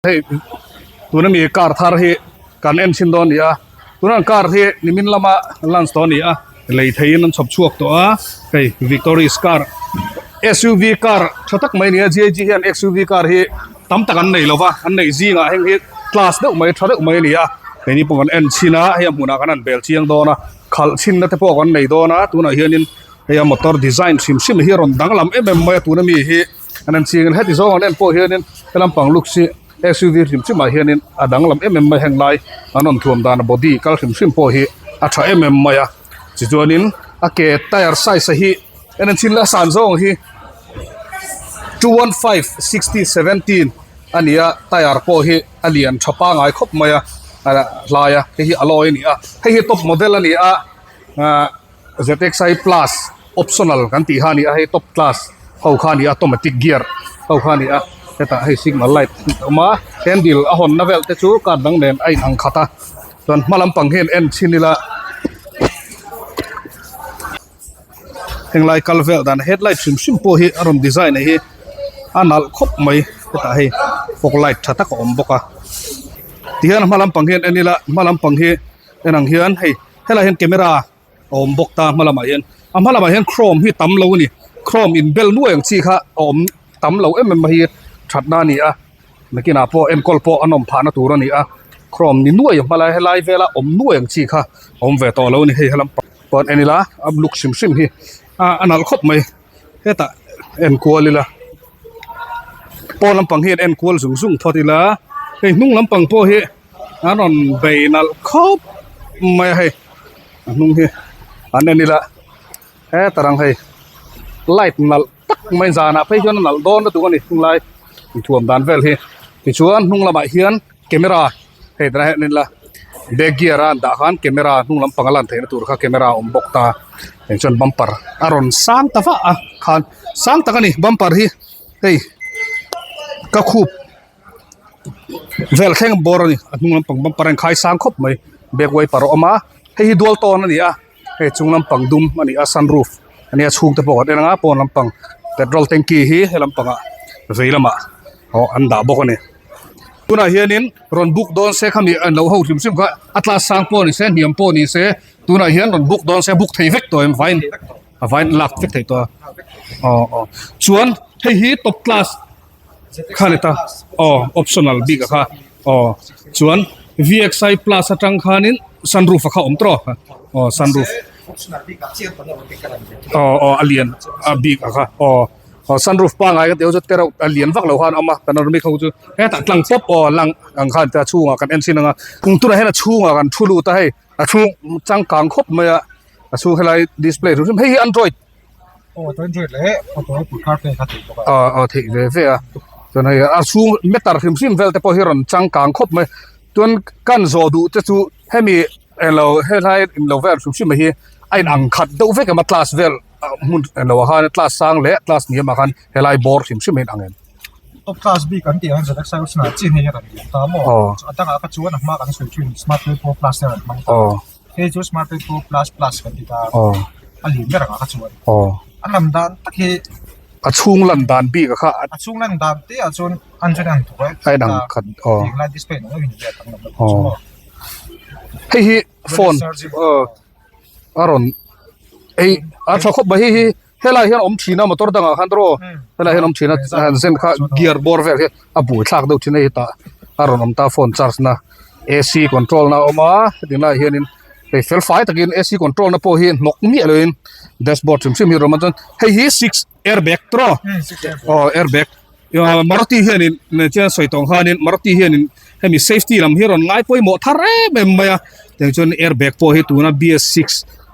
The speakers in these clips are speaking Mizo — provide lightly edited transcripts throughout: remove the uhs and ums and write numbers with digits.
Hei tuna mi car thar hi kan en chhin dawn a ni a tuna car hi nimin lama launch tawh a ni a lei theiin an chhawp chhuak tawh a hei victoris car S U V car tha tak mai a ni a G A G hian S U V car hi tam tak an nei lova an neih zingah heng hi class deuh mai tha deuh mai a ni a keini pawh kan en chhin a hei a hmunah kan han bel chiang dawn a khalh chhinna te pawh kan nei dawn a tunah hianin hei a motor design hrim hrim hi a rawn danglam em em mai a tuna mi hi. An en chiang in heti zawng an en pawh hianin he lampang looks hi S U V hrim hrim ah hianin a danglam em em mai heng lai an rawn thuam dan a body kal hrim hrim pawh hi a tha em em mai a tichuanin a ke tyre size a hi en en chin la san zawng hi 215 60 17 a ni a tyre pawh hi a lian tha pangai khawp mai a hlai a hei hi alloy a ni a hei hi top model a ni a ah Z X I plus optional kan tih kha a ni a hei top class ho kha a ni a automatic gear ho kha a ni a hetah hei signal light a awm a handle a hawnna vel te chu car dang nen a in ang khat a chuan hma lampang hian en chhin ila henglai kal vel dan headlight hrim hrim pawh hi a rawn design a hi a nalh khawp mai hetah hei fog light tha tak a awm bawk a tihian hma lampang hian en ila hma lampang hi en ang hian hei helai hian camera a awm bawk ta hma lamah hian a hma lamah hian chrome hi tam lo a ni chrome in bel nuai ang chi kha a awm tam lo em em mai hi thatna a ni a nakinah pawh enkawl pawh a nawm phahna tur a ni a chrome ni nuai ang hmalai helai vela awm nuai ang chi kha a awm ve tawh lo a ni hei helam pawh en ila a look hrim hrim hi a a nalh khawp mai hetah en kual ila pawn lampang hian en kual zung zung phawt ila hei hnung lampang pawh hi. An rawn bei nalh khawp mai a hei a hnung hi an en ila heta rang hei light nalh tak mai zanah phei chuan a nalh dawn lutuk a ni tunlai inthuam dan vel hi tichuan hnung lamah hian camera hei tunah hian en ila back gear a an dah khan camera hnung lampang a lan theihna tur kha camera a awm bawk ta eng chuan bumper a rawn sang ta vah a khan sang tak a ni bumper hi hei ka khup. Vel thleng bawr a ni a hnung lampang bumper a inkhai sang khawp mai back wiper a awm a hei hi dual tawn a ni a hei chung lampang dum a ni a sunroof a nia chhungte pawh kan en ang a pawn lampang petrol tanky hi he lampangah vei lamah aw an dah bawk a ni tunah hianin rawn book dawn se khami an lo ho hrim hrim kha a class sang pawh ni se hniam pawh ni se tunah hian rawn book dawn se book thei vek tawh em vain a vain lak vek thei tawh a aw aw chuan hei hi top class. kha ni ta aw optional bik a kha aw chuan V X I plus atang khanin sunroof a kha awm tawh aw sunroof aw aw a lian a bik a kha aw aw sunroof pangai ka tih ho chu te reuh a lian vak lo khan a awm a panoramic ho chu hetah tlang pawp aw lang ang khan ta chhungah kan en chhin ang a tunah hian a chhungah kan thu lut a hei a chhung changkang khawp mai a a chhung helai display hrim hrim hei hi android. Aw theih ve ve a chuan hei a chhung meter hrim hrim vel te pawh hi rawn changkang khawp mai chuan kan zawh duh te chu hemi englo helai englo vel hrim hrim hi a in ang khat deuh vek em a class vel hmun englo ah khan class sang leh class hniam ah khan helai bawr hrim hrim a in ang em. Top class bik an tih ang zet a size chin hei a rawn liam ta maw a dangah kha chuan a hma kan sawi thin smart play pro plus te a rawn hmang ta. Hei chu smart play pro plus plus kan ti ta a lian ber ang a kha chuan a lam dan tak hi a chhung lan dan bik a kha a chhung lan dan te ah chuan an chuan an thawk a in ang khat aw lai display ang in ziak ang lam hei hi phone a rawn ei a tha khawp mai hei hi Helai hian awm thin a motor dangah khan tawh helai hian awm thin a han zen kha gear bawr vel hi a buaithlak deuh thin a hei tah a rawn awm ta phone charge na A C control na a awm a heti laiah hianin hei fel fai takin A C control na pawh hi hnawk miah loin dashboard hrim hrim hi a rawn awm a chuan hei hi six airbag tawh aw airbag. Maruti hianin chuan sawi tawng khanin Maruti hianin hemi safety lam hi rawn ngai pawimawh thar em em mai a tiang chuan airbag pawh hi tuna B S six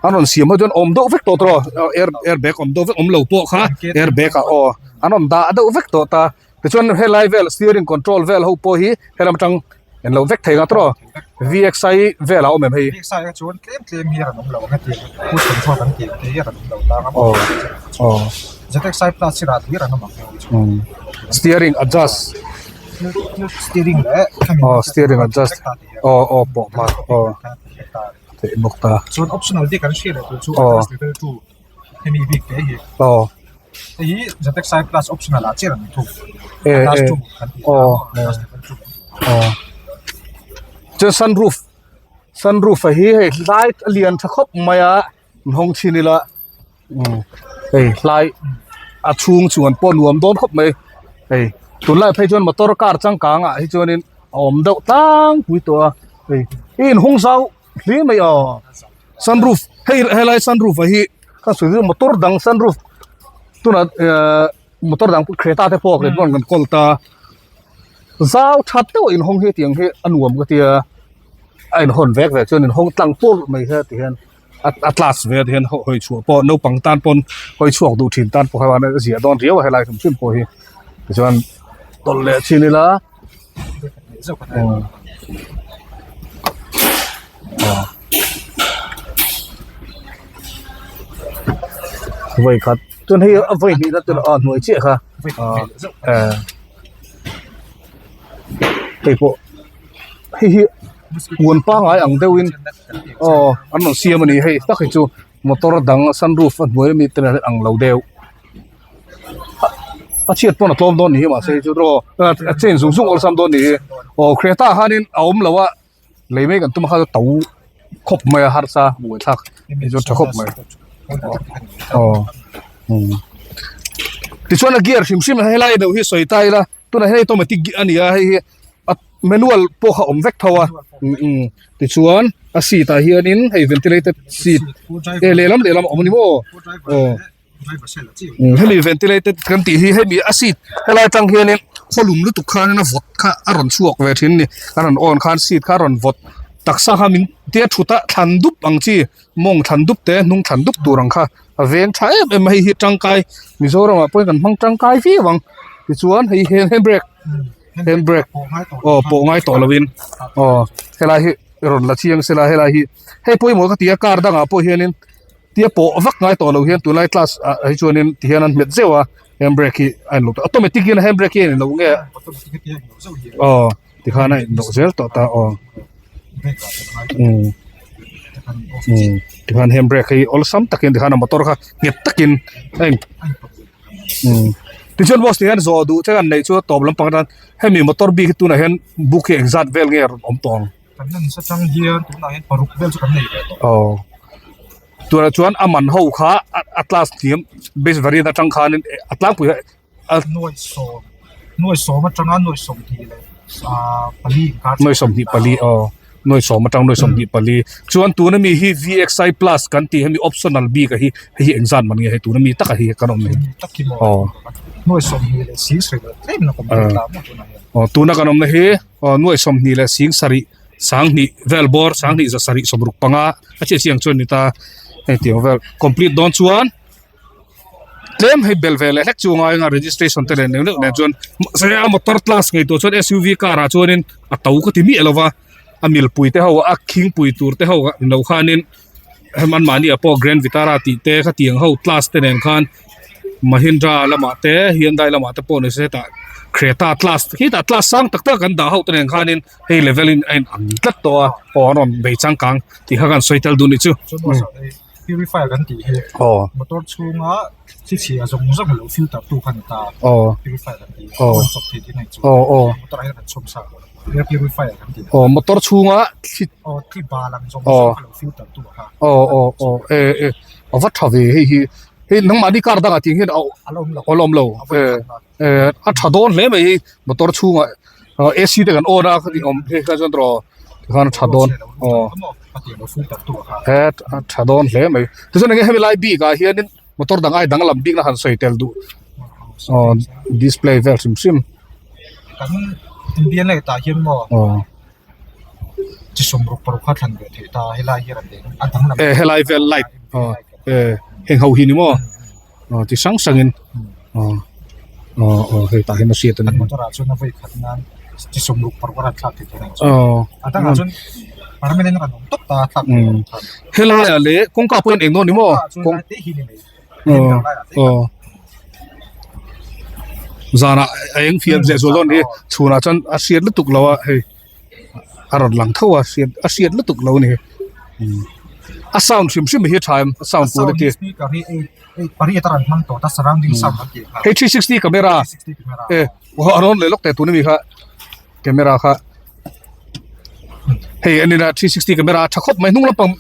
an rawn siam ho chuan awm deuh vek tawh tawh air airbag awm deuh vek awm lo pawh kha airbag ah aw an rawn dah deuh vek tawh ta tichuan helai vel steering control vel ho pawh hi helam atang en lo vek thei nga tawh V X I vel a awm em hei V X I ah chuan tlem tlem hi a rawn awm lo ang hetiang cruise control kan tih ang te hi a rawn awm lo tlang a aw aw Z X I plus hi rah hlir an awm ang hei chu steering adjust steering leh aw steering adjust aw aw pawh hma aw theih bawk ta chuan optional te kan hriat leh tur chu adjust level 2 hemi bik te hi aw hei hi Z X I plus optional ah chiah an awm thung e adjust e 2 kan tih aw adjust level 2. Aw chuan sunroof sunroof a hi hei hlai a lian tha khawp mai a an hawng chhin ila umm hei hlai a chhung chuan pawh nuam dawn khawp mai hei tunlai phei chuan motor car changkang ah hi chuanin a awm deuh tlangpui tawh a hei i inhung zau hle mai aw sunroof hei helai sunroof ah hi ka sawi chu motor dang sunroof tunah ehh motor dang Creta te pawh kan kan kawl ta zau that deuh a inhawng hi tiang hi a nuam ka tia a inhawn vek vek chuan inhawng tlang pawr mai kha ti hian a class ve a ti hian hawi chhuah pawh naupang tan pawn hawi chhuak duh thin tan pawh khan a ziah dawn riau a helai hrim hrim pawh hi tichuan tawlh leh chin ila. Vawi khat chuan hei a vawi hnih na chu a hnuai chiah kha eh hei pawh hei hi huan pangai ang deuh in aw an rawn siam a ni hei tak hi chu motor dang sunroof a hnuai ami te ang lo deuh. A chhiat pawn a tlawm dawn ni hi mahse chu draw a change zung zung awlsam dawn ni hi aw Creta khanin a awm lo a lei mai kan tum a kha to khawp mai a harsa buaithlak hei chu tha khawp mai aw umm tichuan a gear hrim hrim helai deuh hi sawi ta ila tunah hian hei automatic a ni a hei hi a manual pawh kha a awm vek tho a umm tichuan a seat ah hianin hei ventilated seat eh lehlam lehlam a awm a ni maw aw. Hemi ventilated kan tih hi hemi a seat helai atang hianin khawlum lutuk khanin a vawt kha a rawn chhuak ve thin a ni a rawn on khan seat kha a rawn vawt taksa kha min tia thut a thlan dup ang chi mawng thlan dup te hnung thlan dup tur ang kha a veng tha em em a hei hi tangkai Mizoramah pawhin kan hmang tangkai viau ang tichuan hei hi handbrake handbrake aw pawh ngai tawh lovin aw helai hi rawn la chiang sela helai hi hei pawimawh ka ti a car dangah pawh hianin. Tia pawh vak ngai tawh lo hian tunlai class ah hi chuanin ti hian an hmet zeuh a handbrake hi a inlo tawh automatic in handbrake hi a inlo nge aw tikhan a inlo zel tawh ta aw umm umm tikhan handbrake hi awlsam takin tikhan a motor kha nghet takin a in umm tichuan boss ti hian zawh duh che kan neih chu a tawp lampang atan hemi motor bik hi tunah hian book hi engzat vel nge a rawn awm tawh ang. Kan lan sa chang hian tunah hian paruk vel chu kan nei ve tawh. Aw. Tunah chuan a man ho kha a class hniam base variant atang khanin a tlangpui a nuai sawm nuai sawm atanga nuai sawmhnih leh ah pali inkar nuai sawmhnih pali aw nuai sawm atang nuai sawmhnih pali chuan tuna mi hi VXI plus kan tih hemi optional bik a hi hei hi engzat man nge hei tuna mi taka hi kan awm hi tak hi maw aw nuai sawmhnih leh sing sawi loh tlem na complete la maw tunah hian aw tuna kan awmna hi. Aw nuai 20 leh 7 sanghnih vel bawr sanghnih za sarih sawmruk panga a chiah chiang chuan ni ta hei tiang vel complete dawn chuan tlem hei bel ve leh hlek chu ngai anga registration te leh neuh neuh nen chuan mahse a motor class ngei tur chuan S U V car ah chuanin a to ka ti miah lova a milpui te ho a khingpui tur te ho lo khanin hem an mahni ah pawh Grand Vitara tih te khatiang ho class te nen khan Mahindra lamah te Hyundai lamah te pawh ni se hetah Creta class khitah class sang tak tak an dah ho te nen khanin hei level in a in ang tlat tawh a aw an rawn bei changkang tih kha kan sawi tel duh ni chu. Purifier kan tih hi aw motor chhunga thli chhia zawng zawng lo filter tu kha ni ta aw purifier kan tih aw rawn chawp thei thin a ni chu aw aw motor ah hian kan chhawm sa air purifier kan tih aw motor chhunga thli aw thli bal ang zawng aw zawng kha lo filter tu kha aw aw aw e e a va tha ve hei hi hei nangmahni car dangah tih hian a a la awm lo a la awm lo a vawi e khat na e a tha dawn hle mai hei motor chhungah A_C te kan on a khati awm phei kha chuan tawh tikhan a tha dawn aw he a tha dawn hle mai tichuan enge hemi lai bik ah hianin motor dang ai danglam bik na han sawi tel duh aw display vel hrim hrim kan Indian light ah hian maw aw chi sawmruk paruk kha thlan ve theih ta helai hi a rawn leng a danglam e helai vel light aw e heng ho hi ni maw. Aw ti hrang hrangin aw aw aw hei tah hian a hriat a ni. Motor ah chuan a vawi khat nan chi sawmruk paruk a thlak thei tur a ni chu. Aw. A dangah chuan permanent a kan awm tawp ta a thlak thei lo khan. Helai ah leh kawngka pawh hian eng dawn ni maw? Kawng te hi ni mai. Aw aw zanah a eng fiah zeh zual dawn hi chhunah chuan a hriat lutuk lo a hei. a rawn lang tho a hriat a hriat lutuk lo a ni a sound hrim hrim hi a tha em a sound quality hei 360 camera e a rawn leh lawk teh tun ami kha camera kha. Hei a nila 360 camera a tha khawp mai hnung lampang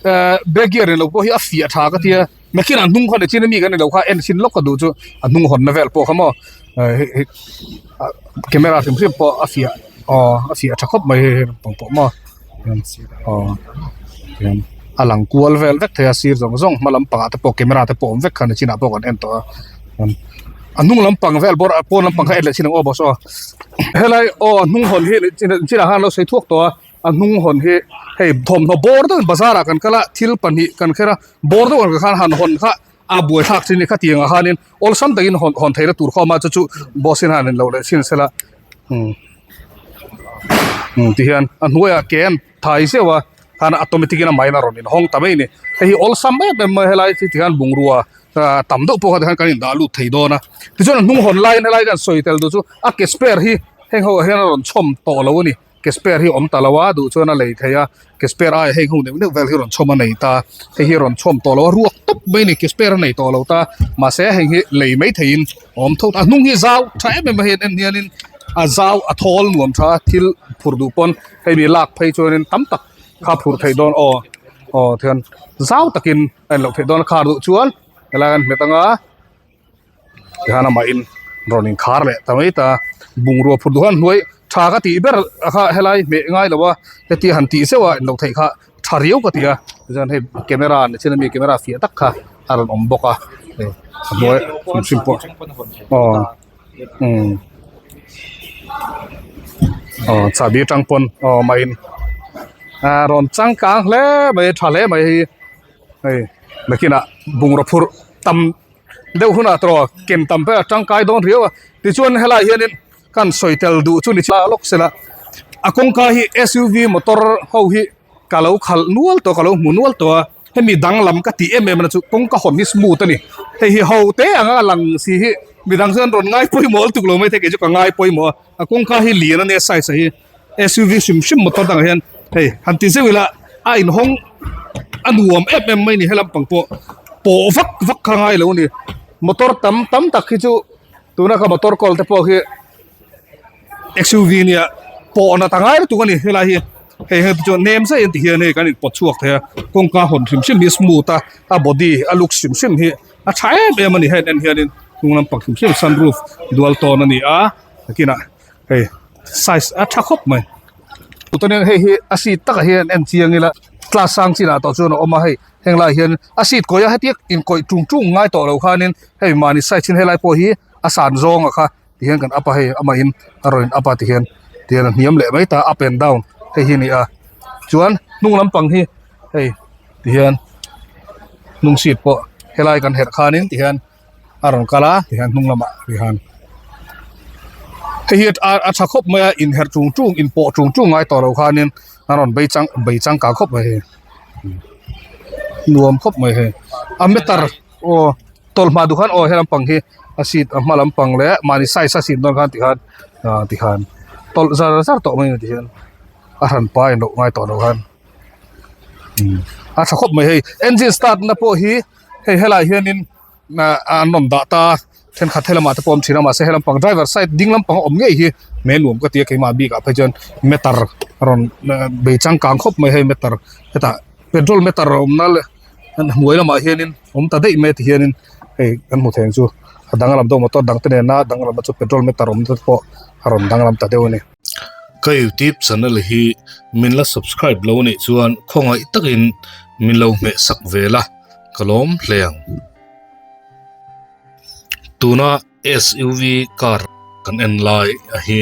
eh back gear ni lo pawh hi a fiah tha ka tia nakin ah hnung kha ni chin ami kan ni lo kha en chhin lawk ka duh chu a hnung hawnna vel pawh kha maw eh hei hei ah camera hrim hrim pawh a fiah aw a fiah tha khawp mai hei hei lampang pawh maw aw tihian a lang kual vel vek thei a sir zawng zawng hma lampangah te pawh camera te pawh awm vek kha ni chinah pawh kan en tawh a a hnung lampang vel bawr ah pawn lampang kha en leh chin ang aw boss aw helai aw a hnung hawn hi chinah khan a lo sawi thuak tawh a a hnung hawn hi hei thawmhnaw bawr deuh in bazar ah kan kal a thil pahnih kan kher a bawr deuh ang khan han hawn kha a buaithlak chin a ni khatiang ah khanin awlsam takin hawn hawn theihna tur kha a awm a chu chu boss in a han inlo leh chin sela umm umm tihian a hnuaiah ke an thai zeuh a khan automatic in a main a rawn inhawng ta mai a ni hei hi awlsam em em mai a helai hi tikhan bungrua ah tam deuh pawh kha tikhan kan indah lut thei dawn a tichuan a hnung hawn laiin helai kan sawi tel duh chu a ke spare hi heng ho ah hian a rawn chhawm tawh lo a ni. Ke spare hi awm ta lo a duh chuan a lei thei a ke spare aiah heng ho neuh neuh vel hi rawn chhawm a nei ta hei hi rawn chhawm tawh lo a ruak tawp mai a ni ke spare a nei tawh lo ta mahse heng hi lei mai theiin a awm tho a hnung hi zau tha em em a hei an en hianin a zau a thawl nuam tha a thil phurh duh pawn hei mi lak phei chuanin tam tak kha phurh theih dawn aw aw tihian zau takin a en loh theih dawn a khar duh chuan helai an hmet anga. Tihian amah in rawn in khar leh ta mai ta bungrua phur duh khan hnuai tha ka tih ber a kha helai hmeh ngai lo a hetia han tih zeuh a in lo theih kha tha riau ka ti a tichuan hei camera ni chin ami camera fiah tak kha a rawn awm bawk a hei a hnuai hrim hrim pawh aw umm aw chahbi atang pawn aw mah in ah rawn changkang hle mai tha hle mai hei hei nakinah bungraw phurh tam. Deuh hunah tawh ken tam ber a tangkai dawn riau a tichuan helai hianin kan sawi tel duh chu ni lawk sela a kawngka hi S_U_V motor ho hi ka lo khalh nual tawh ka lo hmu nual tawh a hemi danglam ka tih em em na chu kawngka hawn hi smooth a ni hei hi ho te anga lang si hi midang chuan rawn ngai pawimawh lutuk lo mai thei kei chu ka ngai pawimawh a a kawngka hi lian a nia size ah hi. S_U_V hrim hrim motor dangah hian hei han ti zeuh ila a inhawng a nuam em em mai a ni helam pang pawh pawh vak vak kha ngai lo a ni motor tam tam tak hi chu tuna ka motor kawl te pawh hi S_U_V nia pawh nat a ngai lutuk a ni helai hi hei hei te chu nem zai an ti hian hei kan inpawt chhuak thei a kawngka hawn hrim hrim hi smooth a a body a look hrim hrim hi a tha em em a ni hei an en hianin hnung lampang hrim hrim sunroof dual tawn a ni a nakinah. Hei size a tha khawp mai tawnin hei hi a seat takah hian en chiang ila class sang chinah tawh chuan a awm a hei heng lai hian a seat kawih a hetiang inkawih tung tung ngai tawh lo khanin hei mahni side chin helai pawh hi a san zawng a kha tihian kan up a hei amahin a rawn in up a tihian tihian a hniam leh mai ta up and down hei hi a ni a chuan hnung lampang hi hei tihian hnung seat pawh helai kan herh khanin tihian. a rawn kal a tihian hnung lamah tihian hei hi a a tha khawp mai a inherh tung tung inpawh tung tung ngai tawh lo khanin a rawn bei chang bei changkang khawp mai hei nuam khawp mai hei a meter aw tawlh hma duh khan aw he lampang hi a seat a hma lampang leh mahni size a seat dawn khan tikhan ah tikhan tawlh zar zar tawh mai a ni tihian a hranpa a inloh ngai tawh lo khan a tha khawp mai hei engine start na pawh hi. Hei helai hianin ah an rawn dah ta a thenkhat helamah te pawh a awm thin a mahse helam pang driver side ding lampang a awm ngei hi hmel nuam ka ti a keimah bikah phei chuan meter a rawn bei changkang khawp mai hei meter hetah petrol meter a awmna leh hnuai lamah hianin awm ta daih mai a ti hianin hei kan hmu thei ang chu a danglam deuh motor dang te nena danglam chu petrol meter awm te pawh a rawn danglam ta deuh a ni. Ka youtube channel hi min la subscribe lo nih chuan khawngaih takin min lo hmeh sak ve la ka lawm hle ang. Tuna S_U_V car kan en lai a hi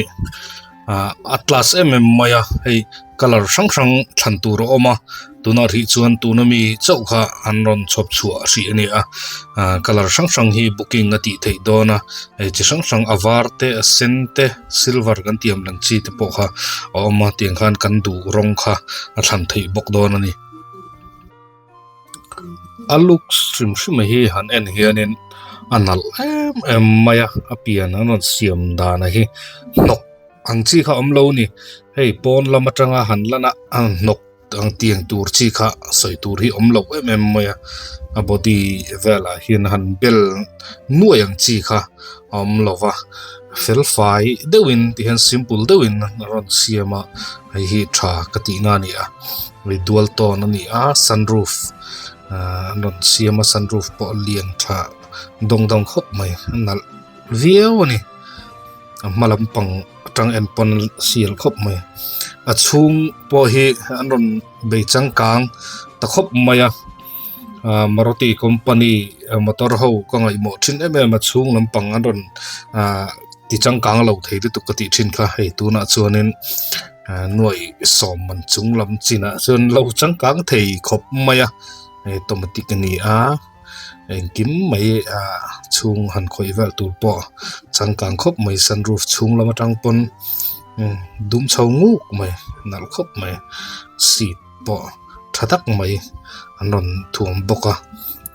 ah a class em em mai a hei colour hrang hrang thlan tur a awm a tunah hrih chuan tuna mi chauh kha an rawn chhawp chhuah hrih a ni a ah colour hrang hrang hi booking a tih theih dawn a hei chi hrang hrang a var te a sen te silver kan tih ang lang chi te pawh kha a awm a tiang khan kan duh rawng kha a thlan theih bawk dawn a ni. A looks hrim hrim hi han en hianin a nalh em em mai a a pian an rawn siam dan a hi hnawk ang chi kha awm lo a ni hei pawn lam atanga han lan a a hnawk. Ang tiang tur chi kha sawi tur hi awm lo em em mai a a body velah hian han bel nuai ang chi kha a awm lo va fel fai deuhin ti hian simple deuhin a rawn siam a hei hi tha ka tihna a ni a hei dual tone a ni a sunroof ahh an rawn siam a sunroof pawh a lian tha dawng dawng khawp mai a nalh viau a ni a hma lampang. Atang en pawn sial khawp mai a chhung pawh hi an rawn bei changkang ta khawp mai a ah maruti company motor ho ka ngaihmawh thin em em a chhung lampang an rawn ah ti changkang lo thei lutuk ka tih thin kha hei tunah chuanin ah nuai sawm man chung lam chinah chuan lo changkang thei khawp mai a hei automatic a ni a. Engkim mai ah chhung han khawih vel tur pawh changkang khawp mai sunroof chhung lam atang pawn dum chho nguk mai nalh khawp mai seat pawh tha tak mai an rawn thuam bawk a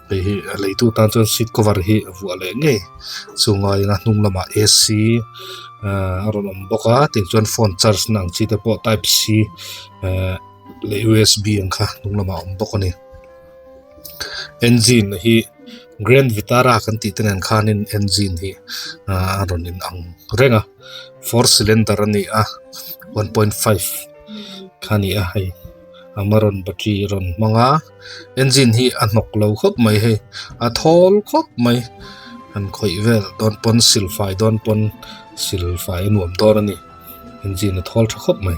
hei hi a leitu tan chuan seat cover hi a vuah leh ngei chu ngaiin a hnung lamah A C ah a rawn awm bawk a tin chuan phone charge na ang chi te pawh type C ah leh U S B ang kha hnung lamah a awm bawk a ni. Engine hi Grand Vitara kan tih te nen khanin engine hi ahh a rawn in ang reng a four cylinder a ni a 1.5 kha a ni a hei amaron battery a rawn hmang a engine hi a hnawk lo khawp mai hei a thawl khawp mai han khawih vel dawn pawn silfai dawn pawn silfai a nuam dawn a ni engine a thawl tha khawp mai.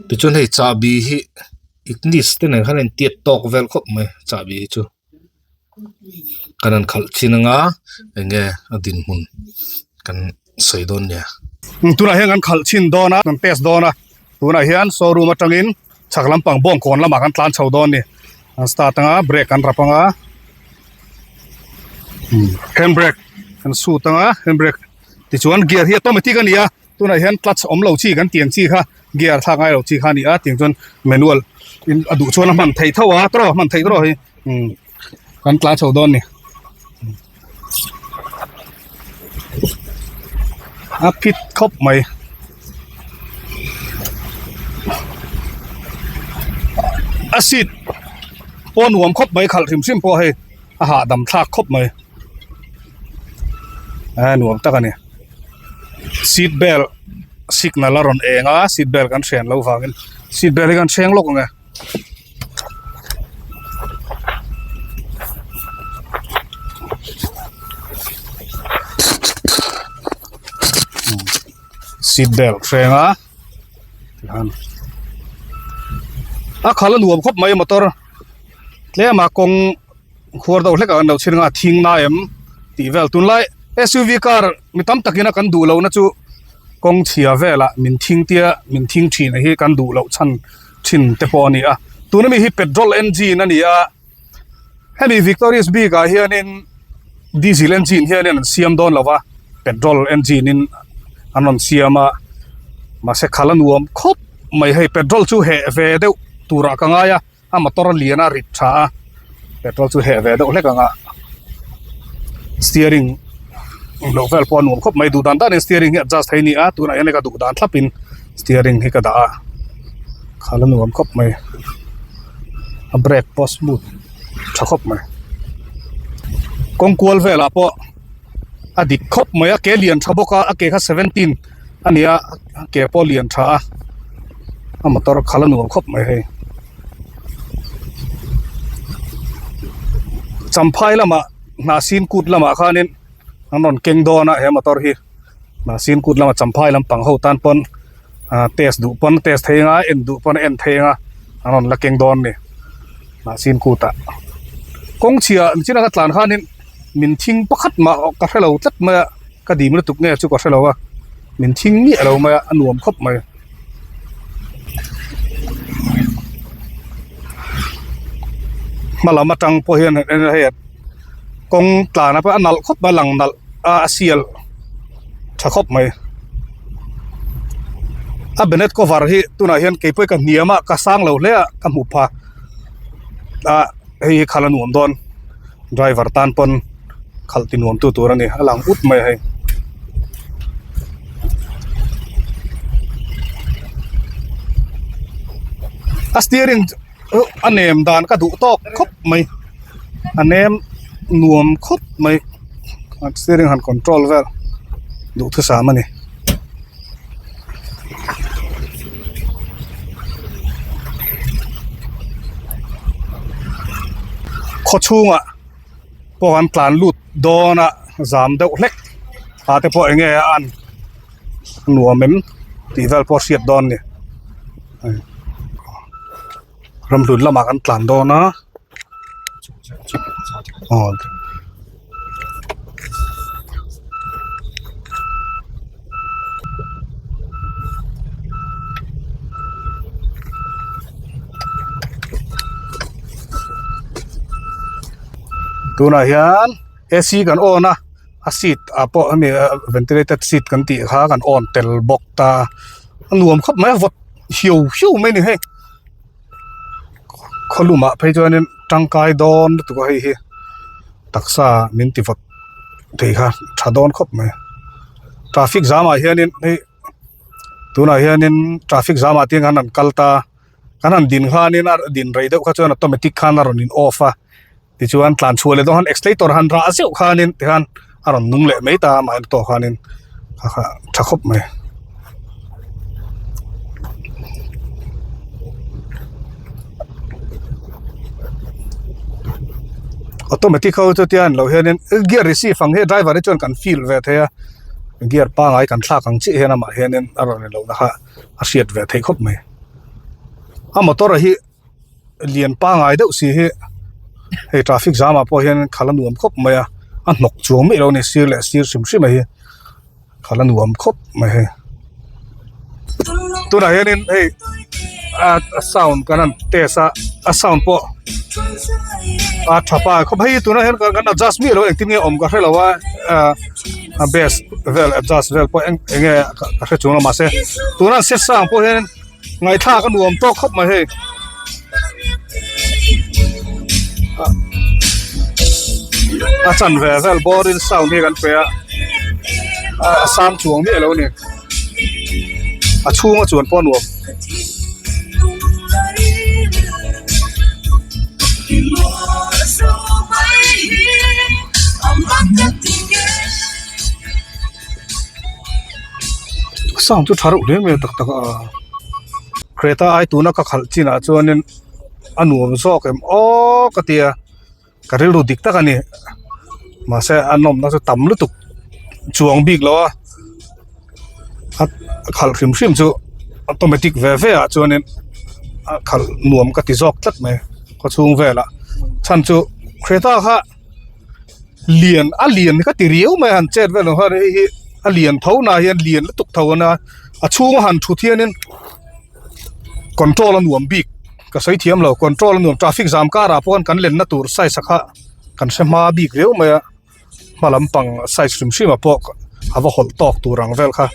Tichuan hei chahbi hi ignis te nen khan a intiat tawk vel khawp mai chahbi hi chu kan han khalh thin anga enge a dinhmun kan sawi dawn nia. Tunah hian kan khalh chhin dawn a kan test dawn a tunah hian showroom atangin chhak lampang bawngkawn lamah kan tlan chho dawn a ni an start anga brake kan rap anga hand brake kan sut anga hand brake tichuan gear hi automatic a ni a. Tunah hian clutch awm lo chi kan tiang chi kha gear thlak ngai lo chi kha a ni a tiang chuan manual in a duh chuan a hman theih tho a tawrh hman theih tawrh hi umm kan tlan chho dawn a ni a phit khawp mai a seat pawh nuam khawp mai khalh hrim hrim pawh hei a hahdam thlak khawp mai a nuam tak a ni. Seat belt signal a rawn eng a seat belt kan hren loh vangin seat belt hi kan hreng lawk ang e. Seat belt hreng a tihan a khal a nuam khawp mai motor tlem a kawng khuar deuh hlek ah kan lo chhir ang a thing na em tih vel tunlai S U V car mi tam takin a kan duh lohna chu kawng chhia velah min thing tia min thing thin hi kan duh loh chhan thin te pawh a ni a tuna mi hi petrol engine a ni a hemi victorious bik ah hianin diesel engine hianin an siam dawn lo va petrol engine in an rawn siam a mahse khal a nuam khawp mai hei petrol chu heh ve deuh turah ka ngai a. A motor a lian a rit tha a petrol chu heh ve deuh hlek ang a steering loh vel pawh a nuam khawp mai duh dan danin steering hi adjust thei a ni a tunah hian hei ka duh dan thlapin steering hi ka dah a khal a nuam khawp mai a brake pawh smooth tha khawp mai kawng kual velah pawh a dik khawp mai a ke lian tha bawk a a ke kha seventeen a ni a a ke pawh lian tha a a motor khal a nuam khawp mai hei champhai lamah hnahsin kut lamah khanin an rawn keng dawn a he motor hi hnahsin kut lama champhai lampang ho tan pawn ah test duh pawn test thei anga en duh pawn en thei anga an rawn la keng dawn a ni hnahsin kut ah kawng chhia ang chin a ka tlan khanin min thing pakhat mah ka hrelo tlat mai a. Ka dim lutuk nge chu ka hrelo a, min thing miah lo mai a, a nuam khawp mai. Hma lam atang pawh hian hei kawng tlan a pawh a nalh khawp mai a lang nalh a a sial tha khawp mai. A bonnet cover hi tunah hian kei pawh hi ka hniam a ka sang lo hle a ka hmuh pha a hei hi khalh a nuam dawn driver tan pawn. khalh ti nuam tu tur a ni a lang ut mai a hei. A steering a nem dan ka duh tawk khawp mai a nem nuam khawp mai a steering han control vel duhthusam a ni. Khaw chhungah pawh an tlan lut dawn a zam deuh hlek ah te pawh eng nge a an nuam em tih vel pawh a hriat dawn a ni ramhlun lamah kan tlan dawn a aw. Tunah hian AC kan on a a seat ah pawh hemi ventilated seat kan tih kha kan on tel bawk ta a nuam khawp mai a vawt hiu hiu mai a ni hei khaw lumah phei chuanin tangkai dawn lutuk a hei hi taksa min ti vawt thei kha tha dawn khawp mai traffic jam ah hianin hei tunah hianin traffic jam ah te hian an kal ta. Kan han din khanin a din rei deuh kha chuan automatic khan a rawn in off a tichuan tlan chhuah leh dawn khan accelerator han rah zeuh khanin tikhan a rawn nung leh mai ta a mahni tawh khanin kha kha tha khawp mai. Automatic ho chu tia an lo hianin gear receive ang hi driver hi chuan kan feel ve thei a gear pangai kan thlak ang chiah hian amah hianin a rawn in lohna kha. a hriat ve theih khawp mai a motor hi lian pangai deuh si hi hei traffic jam ah pawh hian khalh a nuam khawp mai a a hnawk chuang miah lo a ni sir leh sir hrim hrim a hi khalh a nuam khawp mai hei tunah hianin hei a sound kan han test a a sound pawh a tha pa khawp hei tunah hian kan adjust miah lo engtin nge awm ka hrelo a ah. a base vel adjust vel pawh eng eng nge ka hre chung lo mahse tuna an set sang pawh hian ngaihthlak a nuam tawk khawp mai hei a chanve vel bawrin sound hi kan pe a a sang chuang miah lo a ni a chhunga chuan pawh a nuam. Sound chu tha reuh hle mai a tak tak a Creta ai tuna ka khalh chinah chuanin a nuam zawk em aw ka tia. Ka rilru dik tak a ni mahse a nawmna chu tam lutuk chuang bik lo a a khalh hrim hrim chu automatic ve ve ah chuanin a khalh nuam ka ti zawk tlat mai khaw chhung velah chhan chu Creta kha lian a lian ka ti riau mai a han chet vel ang khan hei hi a lian tho na hian lian lutuk tho a nia a chhunga han thut hianin. Control a nuam bik ka sawi thiam lo control a nuam traffic jam karah pawh khan kan lenna tur size a kha kan hre hma bik riau mai a hma lampang size hrim hrim ah pawh a va hawlh tawk tur ang vel kha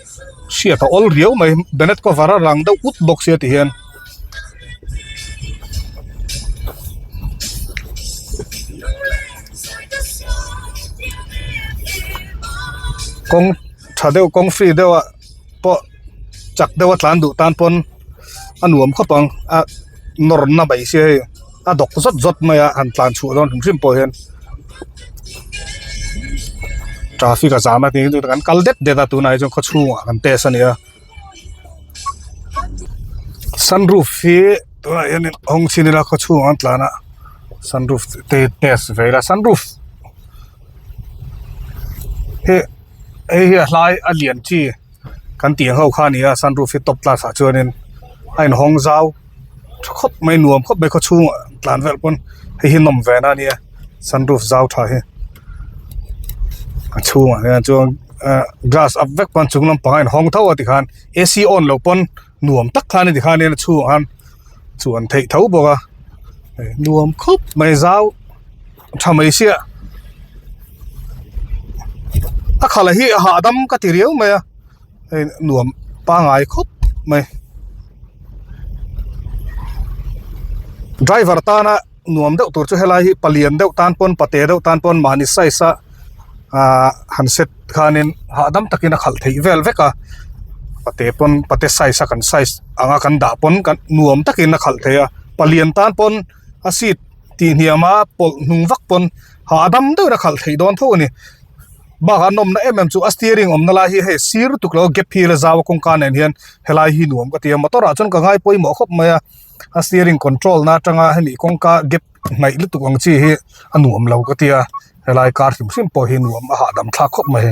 hriat a awl riau mai bonnet cover a rang deuh ut bawk sia ti hian. Kawng tha deuh kawng free deuh ah pawh. Chak deuh a tlan duh tan pawn a nuam khawp ang a nawr na mai sia hei a dawk zawt zawt mai a han tlan chhuah dawn hrim hrim pawh hian traffic a zam a ti kan kal det det a tunah hi chuan khaw chhungah kan test a ni a sunroof hi tunah hian hawng chhin ila khaw chhungah an tlan a sunroof te test ve ila sunroof hi hei hi a hlai a lian chi. Kan tih ang ho kha a ni a sunroof hi top class ah chuanin a inhawng zau tha khawp mai nuam khawp mai khaw chhungah tlan vel pawn hei hi nawm ve na a nia sunroof zau tha hi a chhungah hian chuan ah glass up vek pawn chung lampang a inhawng tho a tikhan A_C on loh pawn nuam tak khan a tikhanin a chhungah khan chuan theih tho bawk a nuam khawp mai zau. Tha mai sia a khalh hi a hahdam ka ti riau mai a hei nuam pangai khawp mai driver tana nuam deuh tur chu helai hi palian deuh tan pawn pate deuh tan pawn mahni size a ahh han set khanin hahdam takin a khalh theih vel vek a. Pate pawn pate size a kan size anga kan dah pawn kan nuam takin a khalh thei a palian tan pawn a seat tih hniam a pawlh hnung vak pawn hahdam deuhin a khalh theih dawn tho a ni bakah an awmna em em chu a steering awmna lai hi hei sir lutuk lo gap hi la zau a kawngka nen hian helai hi nuam ka ti a motor ah chuan ka ngai pawimawh khawp mai a a steering control na atanga hemi kawngka gap hnaih lutuk ang chi hi a nuam lo ka ti a helai car hrim hrim pawh hi nuam a hahdam thlak khawp mai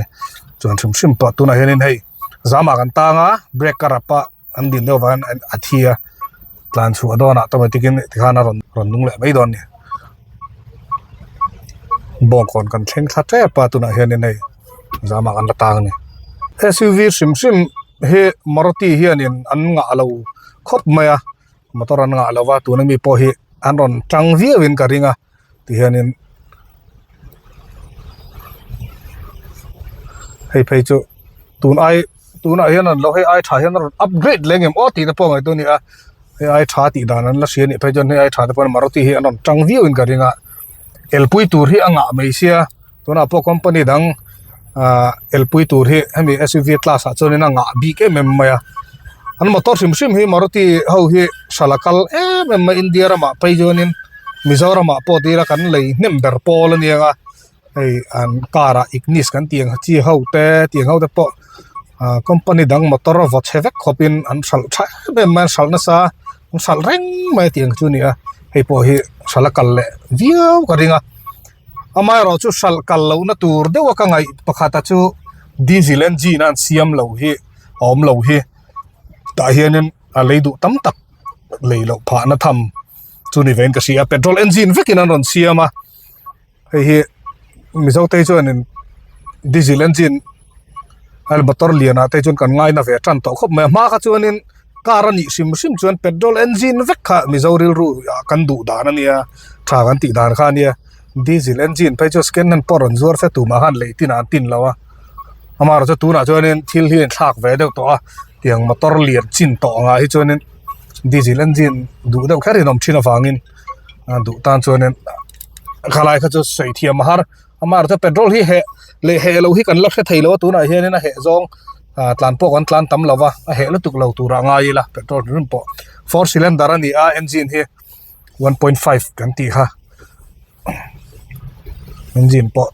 chuan hrim hrim pawh tunah hianin hei zamah kan tang a brake a rap a an din deuh vangin a thi a tlan chhuah dawnah automatic in tikhan a rawn rawn nung leh mai dawn a ni bawngkawn kan thleng thla tep a tunah hianin hei zamah kan la tang a ni S U V hrim hrim hi maruti hianin an ngah lo khawp mai a. Motor an ngah lova tuna mi pawh hi an rawn tang viau in ka ring a tihianin hei phei chu tun ai tunah hian an lo hei ai tha hian a rawn upgrade leh ngem aw tih te pawh ngaihtuah a ni a hei ai tha tih dan an la hria anih phei chuan hei ai tha te pawh maruti hi an rawn tang viau in ka ring a elpui tur hi a ngah mai sia. Tunah pawh company dang ah elpui tur hi hemi S_U_V class ah chuanin a ngah bik em em mai a an motor hrim hrim hi maruti ho hi hralh a kal em em mai India ramah phei chuanin Mizoram ah pawh tira kan lei hnem ber pawl a nia hei an car ah ignis kan tih ang chi ho te tiang ho te pawh ah company dang motor a vaw chhe vek khawpin an hralh tha em em mai a an hralh nasa an hralh reng mai tiang chu a ni a hei pawh hi hralh a kal leh viau ka ring a. Amaherawh chu hralh kal lohna tur deuha ka ngaih pakhata chu diesel engine a an siam lo hi a awm lo hi tah hianin a lei duh tam tak lei loh phahna tham chu ni vein ka hria a petrol engine vekin an rawn siam a hei hi mizo te chuanin diesel engine a motor lianah te chuan kan ngaina ve tan tawh khawp mai a hma kha chuanin car a nih hrim hrim chuan petrol engine vek kha mizo rilru ah kan duh dan a nia tha kan tih dan kha a nia diesel engine phei chu second hand pawh rawn zuar se tumah khan lei tin ah an tin lo a amaherawhchu tunah chuanin thil hi a inthlak ve deuh tawh a tiang motor lian chin tawh angah hi chuanin diesel engine duh deuh kher in awm thin avangin a duh tan chuanin khalai kha chu sawi thiam a har. Amaherawhchu petrol hi heh leh heh loh hi kan la hre thei lo a tunah hianin a heh zawng ah tlan pawh kan tlan tam lo va a heh lutuk lo turah ngai ila petrol hrim pawh four cylinder a ni a engine hi 1.5 kan tih kha engine pawh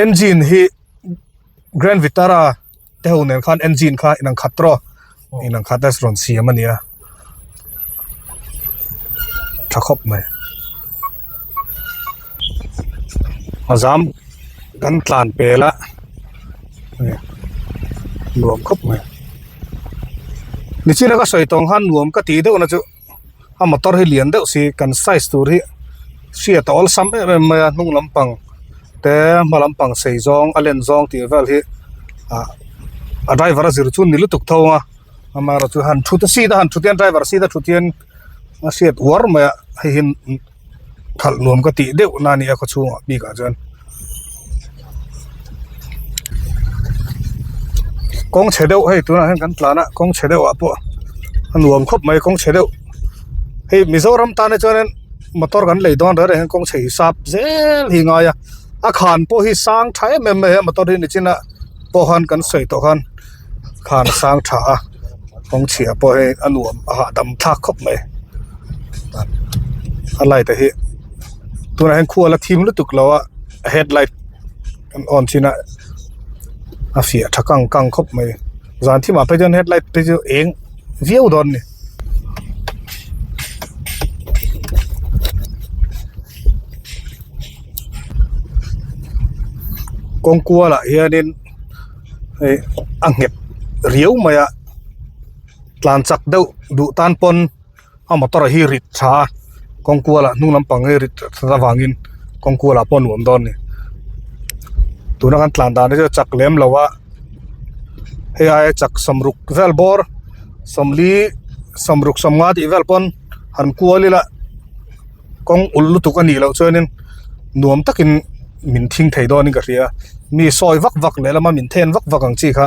engine hi Grand Vitara te ho nen khan engine kha inang khat tawh inang khat a rawn siam a ni a tha khawp mai a zam kan tlan pel a nuam khawp mai nichina ka sawi tawng khan nuam ka tih deuh na chu. a motor hi lian deuh si kan size tur hi hriat a awlsam em em mai a hnung lampang te hma lampang sei zawng a len zawng tih vel hi ah a driver a zir chu ni lutuk tho ang a amaherawhchu han thut a seat a han thut hian driver seat a thut hian a hriat uar mai a hei hi khalh nuam ka tih deuh na a ni a khaw chhungah bikah chuan kawng chhe deuh hei tunah hian kan tlan a kawng chhe deuh ah pawh a nuam khawp mai kawng chhe deuh hei mizoram tan hi chuanin motor kan lei dawn reng reng hian kawng chhe hisap zel hi a ngai a a khan pawh hi sang tha em em mai a motor hi nichina pawh khan kan sawi tawh khan khan a sang tha a kawng chhia pawh hei a nuam a hahdam thlak khawp mai a light a hi tunah hian khua la thim lutuk lo a headlight an on chin a a fiah tha kang kang khawp mai zan thim ah phei chuan headlight phei chu eng viau dawn a ni. Kawng kualah hianin hei a nghet riau mai a tlan chak deuh duh tan pawn a motor hi rit tha a kawng kualah hnung lampang hi rit that avangin kawng kualah pawh a nuam dawn a ni tuna kan tlan dan hi chu a chak lem lo a hei aia chak sawmruk vel bawr sawmli sawmruk sawmnga tih vel pawn han kual ila. Kawng ulh lutuk a nih loh chuanin nuam takin min thing thei dawnin ka hria mi sawi vak vak leh lama min then vak vak ang chi kha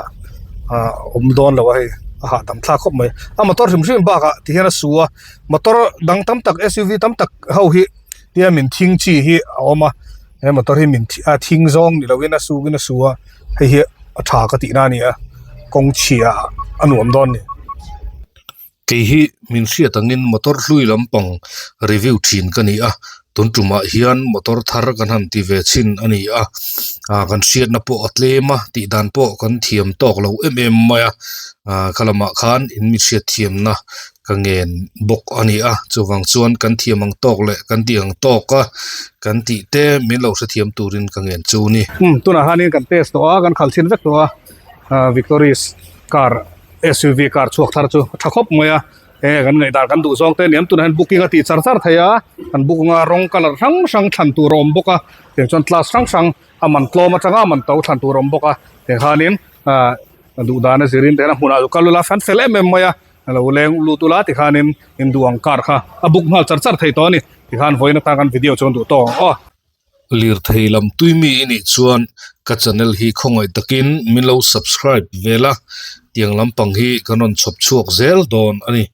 ah awm dawn lo a hei a hahdam thlak khawp mai a motor hrim hrim bakah ti hian a su a motor dang tam tak S_U_V tam tak ho hi tia min thing chi hi a awm a he motor hi min a thing zawng ni lovin a suk in a su a hei hi a tha ka tihna a ni a. Kawng chhia a nuam dawn a ni. Kei hi min hriat angin motor hlui lampang review thin ka ni a, tun tumah hian motor thar kan han ti ve chhin a ni a, ah kan hriatna pawh a tlem a tih dan pawh kan thiam tawk lo em em mai a, ah kha lamah khan in mi hriat thiamna ka ngen bawk a ni a, chuvang chuan kan thiam ang tawk leh kan tih ang tawk a kan tih te min lo hrethiam turin ka ngen chu a ni. Umm tunah hianin kan test tawh a, kan khalh chhin vek tawh a, ah Victoris car. SUV car chhuak thar chu a tha khawp mai a enge kan ngaihdan kan duh zawng te a ni ang tunah hian booking a tih char char thei a kan book anga rawng colour hrang hrang thlan tur a awm bawk a tiang chuan class hrang hrang a man tlawm atanga a man to thlan tur a awm bawk a tiang khanin ah duh dan a zirin te hian a hmunah chu kal ula fan fel em em mai a a lo leng lut ula tikhanin in duh ang car kha a book nghal char char thei tawh a ni tikhan vawiin atang kan video chuan duh tawk ang aw. Lirthei lam tui mi i nih chuan ka channel hi khawngaih takin min lo subscribe vel a, tiang lampang hi kan rawn chhawp chhuak zel dawn a ni.